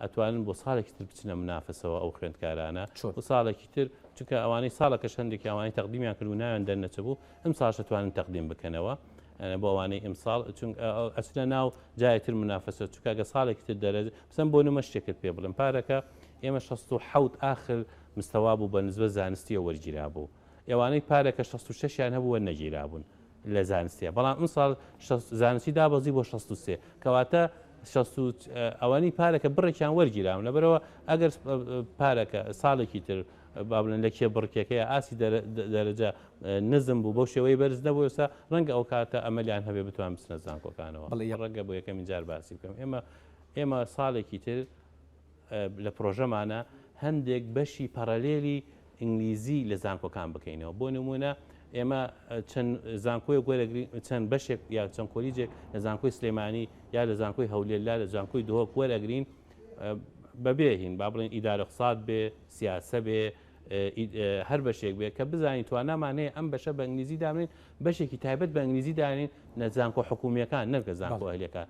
ئەتوانن بۆ ساڵێکی تر بچنە منافەسەوە ئەو خوێندکارانە و ساڵێکی تر چونکە ئەوانەی ساڵەکەش هەندێکی ئەوانەی تەقدیمیان کرد و ناویان دەرنەچبوو ئەمساڵش ئەتوانن تەقدیم بکەنەوە بۆ ئەوانەی ئمساڵ چون ئەچنە ناو جای تر منافەسە چونکە گە ساڵێکی تر دەرەجە بسەم بۆ نمە شتێکت پێ بڵێم پارەکە ئێمە 67 ئاخر مستەوا بوو بە نسبە زانستیە وەرگیرا بوو ئەوانەی پارەکە 66 یان هەبوو وەرنەگیرابوون لە زانستیە بەڵام ئمساڵ زانستی دابەزی بۆ 63 کەواتە ئەوانی پارەکە بڕێکیان وەرگیراون لەبەرەوە ئەگەر پارەکە ساڵێکی تر با بڵێن لە کێبڕکێکەیە ئاستی دەرەجە نزم بوو بەو شێوەی بەرز نەبوو ئێستا ڕەنگە ئەو کاتە ئەمەلیان هەبێ بتوان بچنە زانکۆکانەوە ڕەنگە بۆ یەکەمین جار باسی بکەم ئێمە ئێمە ساڵێکی تر لە پرۆژەمانە هەندێک بەشی پەرەلێلی ئینگلیزی لە زانکۆکان بکەینەوە بۆ نمونە ئێمە چەند زانکۆیەک وەرەگرین چەند بەشێک یا چەند کۆلیجێک لە زانکۆی سلێمانی یا لە زانکۆی هەولێر لا لە زانکۆی دهۆک وەرەگرین بەبێ هین با بڵێن ئیدارە اقتصاد بێ سیاسە بێ هەر بەشێک بێ کە بزانین توانامان هەیە ئەم بەشە بە ئینگلیزی دابنین بەشێکی تایبەت بە ئینگلیزی دانین لە زانکۆ حکومییەکان نەک لە زانکۆ ئەهلیەکان.